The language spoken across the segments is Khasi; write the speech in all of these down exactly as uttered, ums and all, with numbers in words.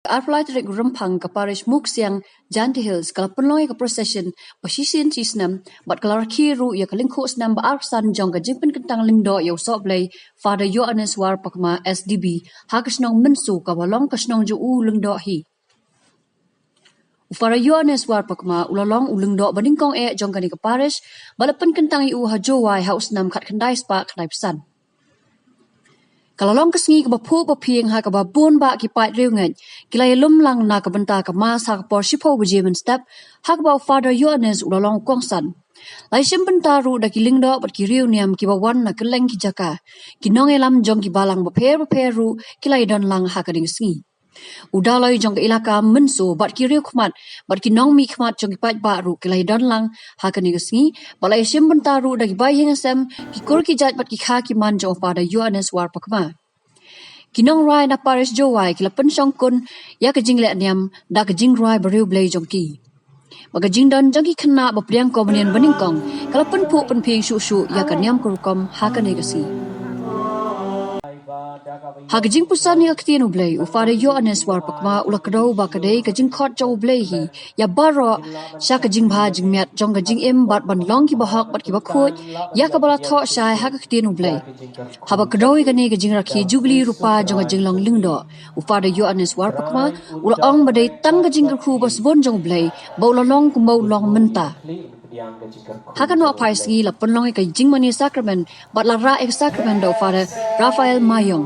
arphew lai tarik Rymphang ka parish Muksiang, Jaintia Hills, ka la pynlong ïa ka procession ba shisien shi snem bad ka la rakhe ruh ïa ka lyngkhuh snem ba arphew san jong ka jingpynkyntang lyngdoh ïa u Sohblei, Father Ïoannis Warpakma S D B, ha ka shnong Mynso kaba long ka shnong jong u lyngdoh hi. U Father Ïoannis Warpakma u la long u lyngdoh ba nyngkong eh jong kane ka parish, ba la pynkyntang ïa u ha Jowai ha u snem khatkhyndai spah khyndaiphew san. Ka la long ka sngi kaba phuh ba phieng ha kaba bun bah ki paid riewngeit ki la ïalum lang na ka bynta ka mass ha ka por shiphew baje mynstep, ha kaba u Father Ïoannis u la long u kongsan. La ïashim bynta ruh da ki lyngdoh bad ki riewniam kiba wan na kylleng ki jaka. Ki nongïalam jong ki balang bapher bapher ruh ki la ïadon lang ha kane ka sngi. U Daloi jong ka Elaka Mynso bad ki riewkhmat bad ki nongmihkhmat jong ki paidbah ruh ki la ïadon lang ha kane ka sngi, bad la ïashim bynta ruh da ki bahaïing hasem, ki kur ki jait bad ki kha ki man jong u Father Ïoannis Warpakma. Ki nongrai na parish Jowai ki la pynshongkun ïa ka jingleh niam da ka jingrwai bariewblei jong ki. Bad ka jingdon jong ki khynnah bapdiang kombynïeng banyngkong ka la pynphuh pynphieng shuh shuh ïa ka niam ka rukom ha kane ka sngi. Ha ka jingpuson ïa ka ktien U Blei, u Father Ïoannis Warpakma u la kdew ba ka dei ka jingkhot jong U Blei hi ïa baroh sha ka jingbha jingmiat jong ka jingim bad ban long kiba hok bad kiba khuid ïa kaba la thoh shai ha ka ktien U Blei. Haba kdew ïa kane ka jingrakhe Jubili Rupa jong ka jinglong lyngdoh, u Father Ïoannis Warpakma u la ong ba dei tang ka jingkyrkhu ba sbun jong U Blei ba u la long kumba u long mynta. Ha ka nohphai sngi la pynlong ïa ka jingmane sakramen bad la rah ïa ka sakramen da u Father Raphael Mayong.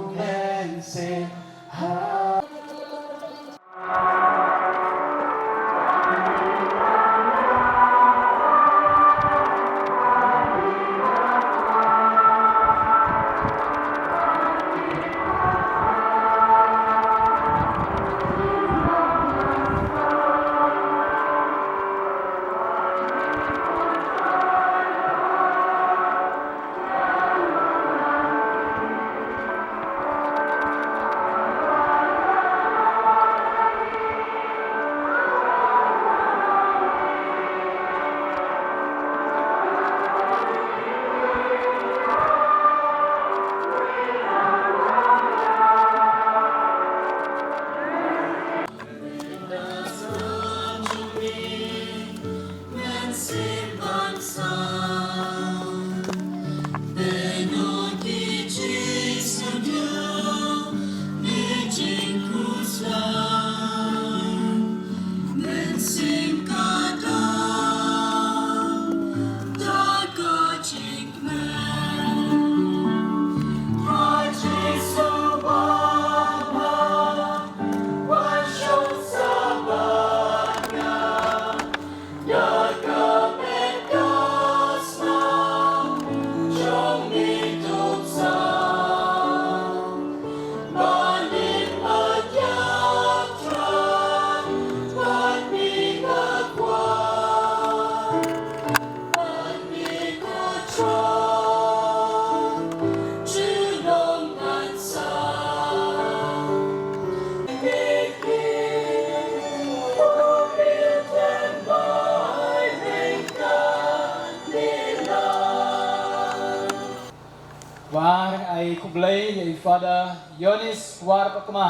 War ai khublei ïa i Father Ïoannis Warpakma.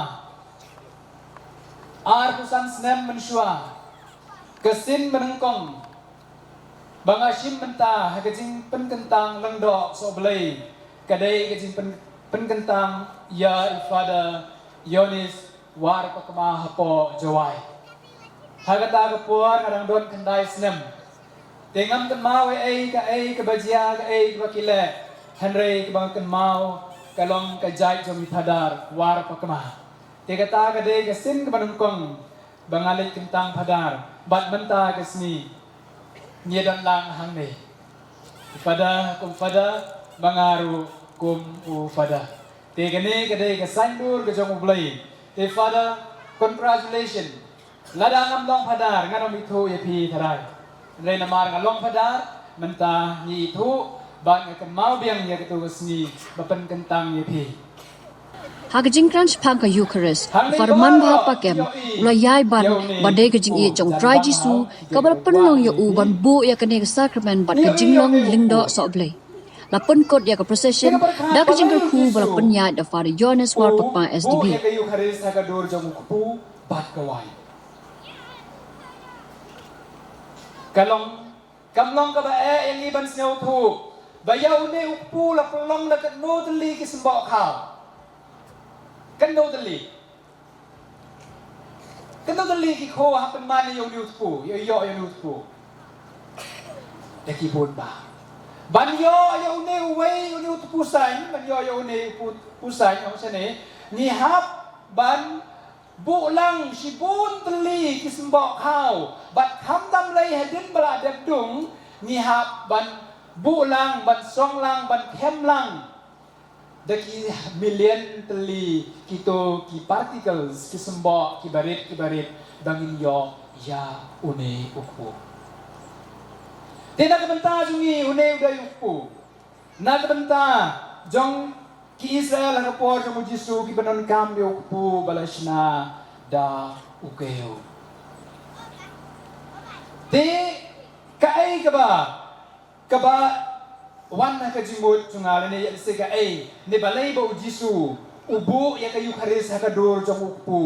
Arphew san snem mynshuwa, ka sien ba nyngkong ba nga shim bynta ha ka jingpynkyntang lyngdoh Sohblei ka dei ka jingpyn-, pynkyntang ïa i Father Ïoannis Warpakma hapoh Jowai. Ha kata ka por nga dang don khyndai snem. Te ngam kynmaw ei ei kaei kaba jia, kaei kaba ki leh, hynrei kaba nga kynmaw ka long ka jait jong i Phadar Warpakma. Te kata ka dei ka sien kaba nyngkong ba nga leit kyntang Phadar, bad mynta ka sngi ngi don lang hangne. Phadar kum Phadar, ma nga ruh kum u Phadar. Te kane ka dei ka saiñdur ka jong U Blei. Te Phadar, congratulations. Lada ngam long Phadar ngan ym ithuh ïa phi tharai. Hynrei namar nga long Phadar, mynta ngi ithuh bad nga kynmaw biang ïa kato ka sngi ba pynkyntang ïa phi. Ha ka jingkren shaphang ka Eucharist, u Father Manbha Pakem u la ïai ban ba dei ka jingïeit jong u Trai Jisu kaba la pynlong ïa u ban buh ïa kane ka sakramen bad ka jinglong lyngdoh Sohblei. La pynkut ïa ka procession da ka jingkyrkhu ba la pynïaid da Father Ïoannis Warpakma S D B. Buh ïa ka Eucharist ha ka dur jong u Kpu. bad ka waiñ. Ka long, kam long kaba eh ïa ngi ban sngewthuh ba ïa une u kpu la pynlong da katno tylli ki symboh khaw. Katno tylli. Katno tylli ki khaw ha pynman ïa une u kpu, ïa ïoh ïa une u kpu. Da ki bun ba ban ïoh ïa une uwei, une u kpu saiñ, ban ïoh ïa une u kpu saiñ, ong shane, ngi hap ban buh lang shibun tylli ki symboh khaw, bad khamtam lei hadien ba la dep dung, ngi hap ban buh lang, ban song lang, ban khem lang da ki million tylli kito ki particles, ki symboh kiba rit kiba rit, ba ngin ïoh ïa une u kpu. Te na ka bynta jong ngi, une u dei u kpu. Na ka bynta jong ki Israel ha ka por jong u Jisu, kiba donkam ïa u kpu ba la shna da u kiew. Te kaei kaba, kaba wan ha ka jingmut jong nga lane ïa lehse kaei, ne balei ba u Jisu u buh ïa ka Eukharist ha ka dur jong u kpu?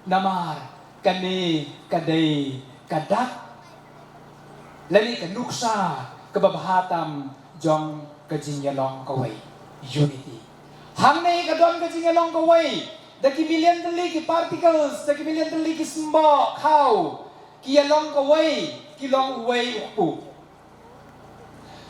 Namar kane ka dei ka dak lane ka nuksa kaba bha tam jong ka jingïalong kawei, unity. Hangne ka don ka jingïalong kawei da ki million tylli ki particles, da ki million tylli ki symboh khaw, ki ïalong kawei, ki long uwei u kpu.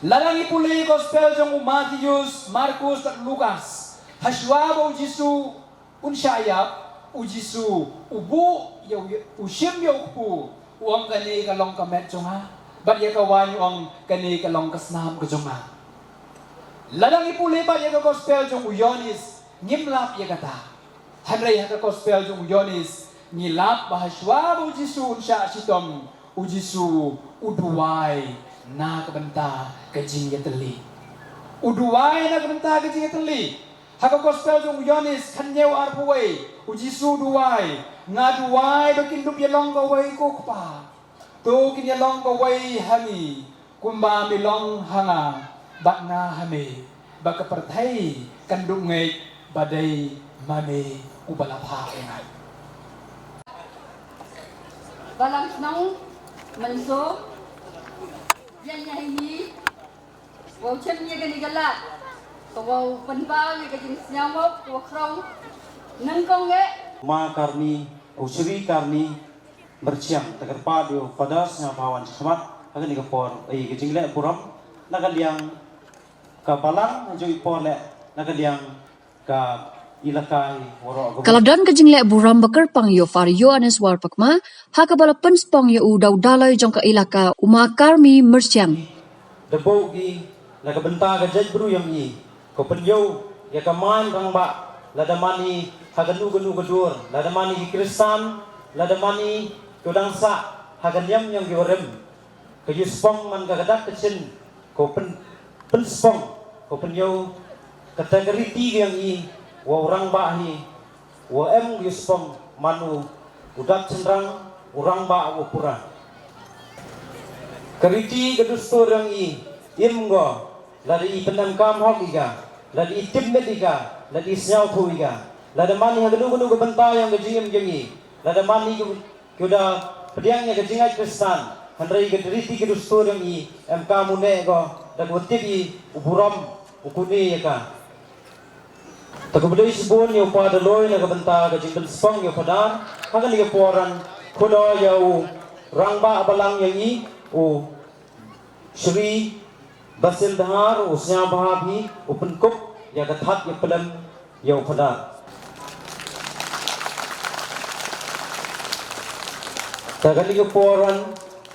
Lada ngi pule gospel jong u Mathaios, Markos bad Lukas, hashwa ba u Jisu un shah ïap, u Jisu u buh ïa u, u shim ïa u kpu, u ong, kane ka long ka met jong nga, bad ïa ka waiñ u ong, kane ka long ka snam ka jong nga. Lada ngi pule bad ïa ka gospel jong u Ïoannis, ngim lap ïa kata. Hynrei ha ka gospel jong u Ïoannis ngi lap ba hashwa ba u Jisu un shah shitom, u Jisu u duwai na ka bynta ka jingïatylli. U duwai na ka bynta ka jingïatylli. Ha ka gospel jong u Ïoannis khathynñiew arphew wei, u Jisu u duwai, nga duwai ba kin dup ïalong kawei ko Kpa. To kin ïalong kawei ha ngi, kumba me long ha nga bad nga ha me, ba ka pyrthei kan dup ngeit ba dei ma me uba la phah ïa nga. Balang shnong Mynso, ïa ngi ha ini, wow shem ïa kane ka lad, ka wow pynpaw ïa ka jingsngew mok, ka wow khraw nyngkong eh. Ma Karmi, u Shri Karmi Myrchiang, te kyrpad ïa u Father Sniawbhawan Shakhmat ha kane ka por, ïa ka jingleh burom na ka liang ka balang, ha jong i por leh na ka liang ka ilakai waroh. Ka la don ka jingleh burom ba kyrpang ïa u Father Ïoannis Warpakma, ha kaba la pynspong ïa u da u Daloi jong ka ilaka, u Ma Karmi Myrchiang. Da buh ki na ka bynta ka jaitbru jong i, ko pynïoh ïa ka main rangbah, lada mane ha kano kano ka dur, lada mane ki Khristan, lada mane ko dang sah ha ka niam jong ki barim. Ka ïohspong man ka dak ka shin, ko pyn, pynspong, ko pynïoh kata ka riti ka jong i, wow rangbah hi, wow em ka ïohspong man u, u dak shynrang, u rangbah u pura. Ka riti ka dustur jong i, im ko, lada i pynemkam hok ïa ka, lada i tipmit ïa ka, lada i sngewthuh ïa ka, lada mane ha kano kano ka bynta jong ka jingim jong i, lada mane ka Ki da pdiang ïa ka jingngeit Khristan, hynrei ka riti ka dustur jong i, em kam u neh ko, da ka tip i u burom u kune ïa ka. Te khublei shibun ïa u Pa Daloi na ka bynta ka jingpynspong ïa u Phadar, ha kane ka por, khublei ïa u rangbah balang jong i, u Shri Basil Dhar, u sñiawbha phi u pynkup ïa ka thad ïa pyllein ïa u Phadar. Te kane ka por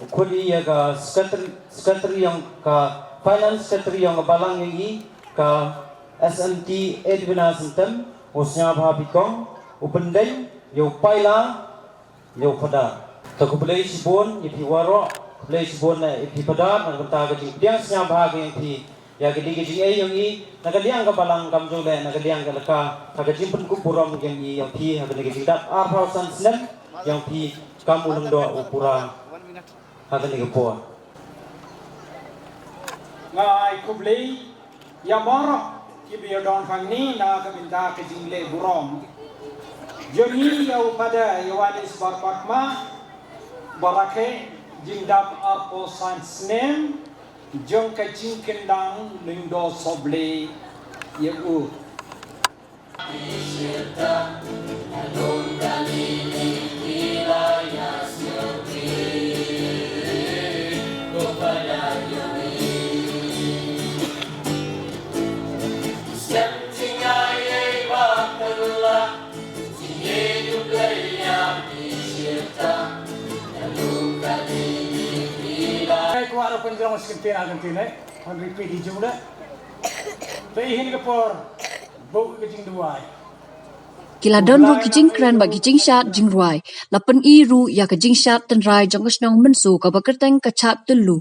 u khot ïa ka secretary, secretary yong ka finance secretary yong ka balang yong i ka S M T Edwina Syntem, u sñiawbha phi kong u pyndeng ïa u paila ïa u Phadar. Te khublei shibun ïa phi waroh, khublei shibun ïa phi Phadar na ka bynta ka jingpdiang sñiawbha ka yong phi ïa ka dei ka jingeh yong i na ka liang ka balang kamjong leh na ka liang ka laka ha ka jingpynkup burom yong i ïa phi ha ka dei ka jingdap arphew san snem yong phi kam u lyngdoh u pura ha ka dei ka por. Nga ai khublei ïa baroh kiba ïadon hangne na ka bynta ka jingleh burom. Jong ngi ïa u Father Ïoannis Warpakma, ba rakhe jingdap arphew san snem jong ka jingkyndang lyngdoh sohblei ïa u. Ai kwah ruh pynjrong sngewthuh ha ka ktien eh. Hon repeat hi jong le. Te hi ka por buh ka jingduwai. Ki la don ruh ki jingkren bad ki jingshad jingrwai. La pyni ruh ïa ka jingshad tynrai jong ka shnong Mynso kaba kyrteng ka Shad Tyllu.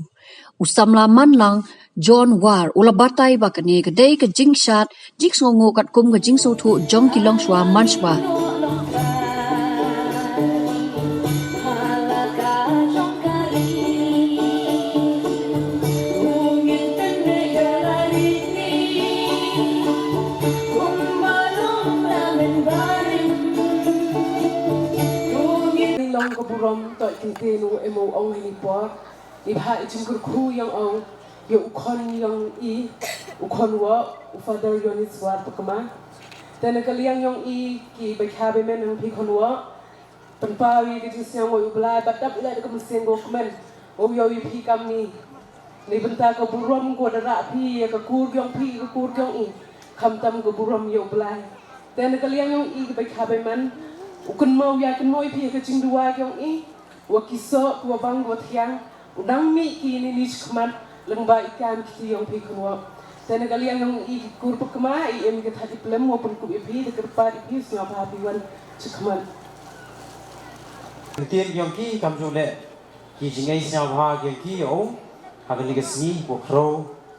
U samla manlang John War u la batai ba kane ka dei ka jingshad jingsngewnguh katkum ka jingsngewthuh jong ki longshuwa manshwa. Ngi long ka burom, to ktien u em u ong hini por. Ngi bha i jingkyrkhu ïong u, ïa u khon ïong i, u khon wa, u Father Ïoannis Warpakma. Te na ka liang ïong i ki bakhia bamen nang phi khon wa. Pynpaw ïa ka jingsngew ïa u Blai bad dap ïa ka mynsiem ko kmen. O ïoh ïa phi kam ni. Ni bynta ka burom ko da rah phi ïa ka kur ïong phi ka kur ïong i. Khamtam ka burom ïa u Blai. Te na ka liang ïong i ka bakhia bamen. U kynmaw ïa kynmaw ïa phi ïa ka jingduwai ïong i. Wa ki soh, ki wa bang, ki wa thiang, u nang mih ki ni ni shakhmat, lyngba i kam kti ïong phi khun wa. Te na ka liang ïong i ki kur pakma, i em ka thad i plem, wa pynkup i phi, da kyrpad i phi, sngewbha phi wan shakhmat. Ktien ïong ki, kam ju leh, ki jingai sngewbha ïong ki, ïa u, ha kani ka sngi, wa khraw,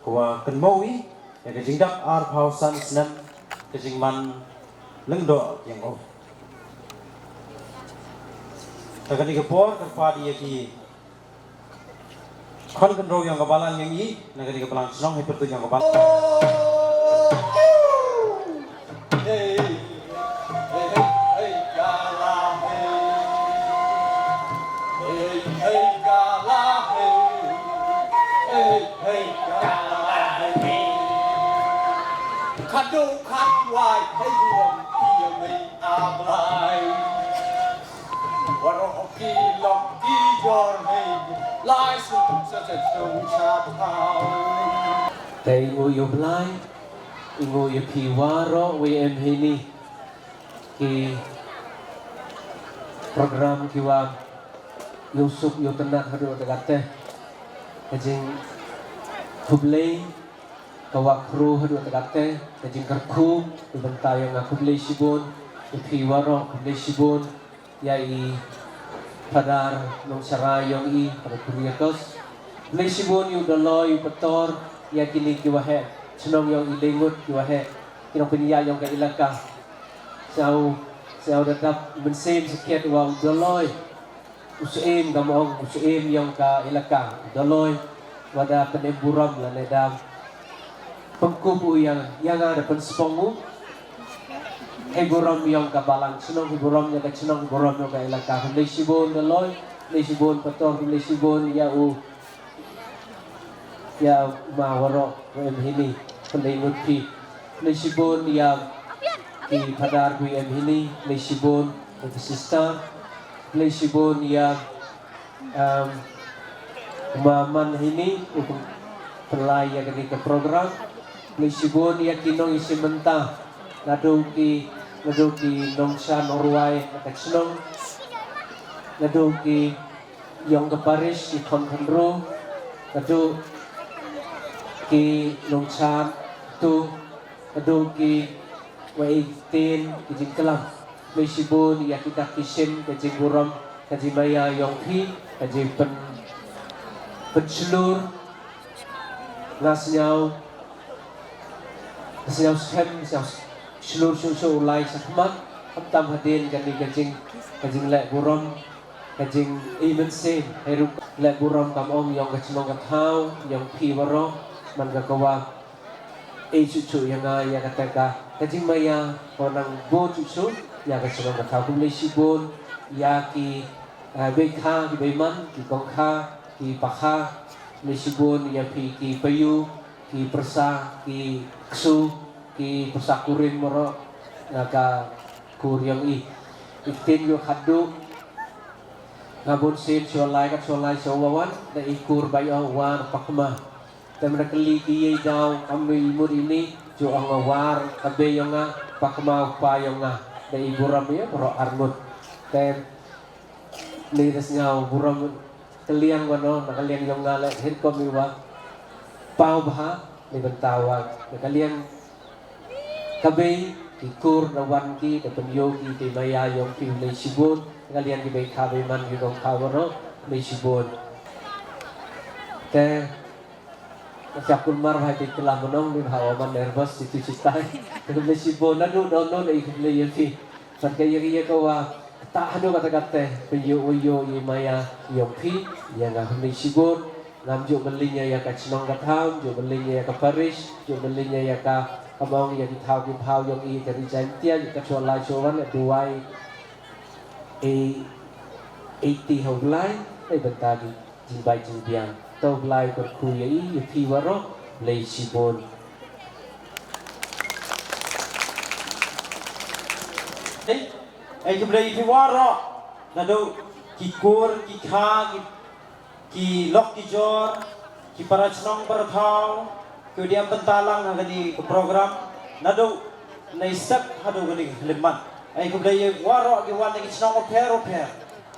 wa kynmaw i, ïa ka jingdap arphew san snem, ka jingman lyngdoh ïong u. Ta kani ka por, kyrpad ïa ki khon khynroo ïong ka balang ïong i, na kani ka balang shnong, hei pyrtuid ïong ka balang. Hey, hey, hey, hey, ka la hey. Hey, hey, ka la hey. Hey, hey, ka la hey. Khadduh khadwai, hey, burom, ïa mei, a Blai. Waroh ki lok ki jor hei, lai suk sa sa suk sa tau. Te i nguh ïa u Blai, i nguh ïa phi waroh wa em hini. Ki program ki wa ïoh suk ïoh tynat haduh da kate. Ka jingkhublei ka wa khru haduh da kate. Ka jingkyrkhu, i bynta ïa nga khublei shibun, ïa phi waroh khublei shibun. Ïa i Phadar Nongshara ïong i, Phadar Kuriakos. Khublei shibun ïa u Doloi, u Pator, ïa kini ki waheh. Chnong ïong i Lyngngoh ki waheh. Ki nongpynïaid ïong ka ilaka. Sñiaw, sñiaw da dap mynsiem sakhiat wa u Doloi. U Syiem, kam ong, u Syiem ïong ka ilaka. U Doloi, wa da pynim burom lane da pynkup u ïa, ïa nga da pynspong u. Hei burom ïong ka balang chnong, hei burom ïa ka chnong, hei burom ïong ka ilaka. Khublei shibun Doloi, khublei shibun Pator, khublei shibun ïa u, ïa u ma waroh, wa em hini, khublei ngut phi. Khublei shibun ïa ki Phadar wa em hini, khublei shibun ïa ki sister, khublei shibun ïa Em, ma man hini, u pyn-, pynlai ïa kani ka program. Khublei shibun ïa ki nongïashim bynta. Naduh ki, naduh ki nongshad nongrwai na ka chnong. Naduh ki ïong ka parish, ki khon khynroo. Naduh ki nongshad tu. Haduh ki wa i ktien ki jingklam. Khublei shibun ïa ki dak ki shin, ka jingburom, ka jingmaïa ïong phi, ka jingpyn, pynshlur. Nga sñiaw, nga sñiaw skhem, sñiaw shlur shuh shuh u Blai shakhmat, khamtam hadien kani ka jing, ka jingleh burom, ka jing i mynsiem, hei ruh leh burom kam ong ïong ka chnong ka thaw, ïong phi waroh, man ka kawang. Ei shuh shuh ïa nga ïa kata ka, ka jingmaïa, ko nang bun shuh shuh, Ïa ka shnong ka thaw, khublei shibun ïa ki, eh, beikha, ki beiman, ki kongkha, ki pakha, khublei shibun ïa phi ki payu, ki pyrsa, ki ksu, ki pyrsa kurim maro, na ka kur ïong i. Itin ïoh khadduh, nga bun sien shuwa lai, kat shuwa lai shuwa wan, da i kur bai ong War Pakma. Te mra kylli ki ïa i daw, kam nu i mut ini, ju ong War ka bei ïong nga, Pakma u pa ïong nga, da i burom ïa, bro arngut. Te ni da sngaw burom kylliang wano, na kylliang ïong nga le, hin kom i wa. Paw bha, ni bynta wa, na kylliang ka bei, ki kur na wan ki, da pynïoh ki, ki maya ïong phi, khublei shibun, na kylliang ki beikha beiman ki kongkha wano, khublei shibun. Te, Ka shah kulmar bha ïa ki klam mynong, ni bha wa man nervous ïa ki chitai. Khublei shibun, naduh don don ïa khublei ïa phi. Pat ka ïa ka ïa ka wa, ta haduh kata kata, pynïoh wa ïoh ïa maya ïong phi, ïa nga khublei shibun. Ngam ju mylliñ ïa ka chnong ka thaw, ju mylliñ ïa ka parish, ju mylliñ ïa ka, ka mong ïa ki thaw ki phaw ïong i ka ri Jaintia, ïa ka chwa lai chwa wan, duwai. Ei, ei ti ha u Blai, ei bynta ki jingbai jingbiang. To u Blai kyrkhu ïa i, ïa phi waroh, khublei shibun. Ei, ei khublei ïa phi waroh. Naduh ki kur, ki kha, ki, ki lok ki jor, ki para chnong para thaw, ki diam bynta lang ha kane ka program. Naduh nai step haduh kane ka khyllipmat. Ei khublei ïa waroh ki wan na ki chnong bapher bapher.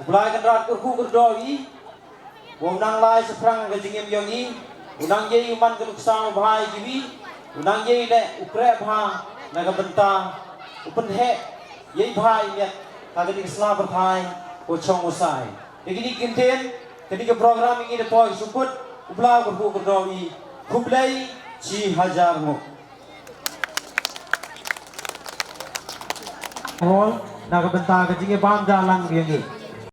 U Blai Kynrad kyrkhu kyrdoh ïa i. Wa u nang lai shaphrang ka jingim ïong i, u nang ïai u man ka nuksa u bha ïa kiwi, u nang ïai leh u kreh bha na ka bynta u pynheh ïai bha ïa miat ha kane ka sla pyrthai ko chong u sai. Da kine ki kyntien, kane ka program ïa ngi da poi sukut, u Blai u kyrkhu kyrdoh ïa i, khublei shi hajar nguh. Hall, na ka bynta ka jingïabam da lang biang i.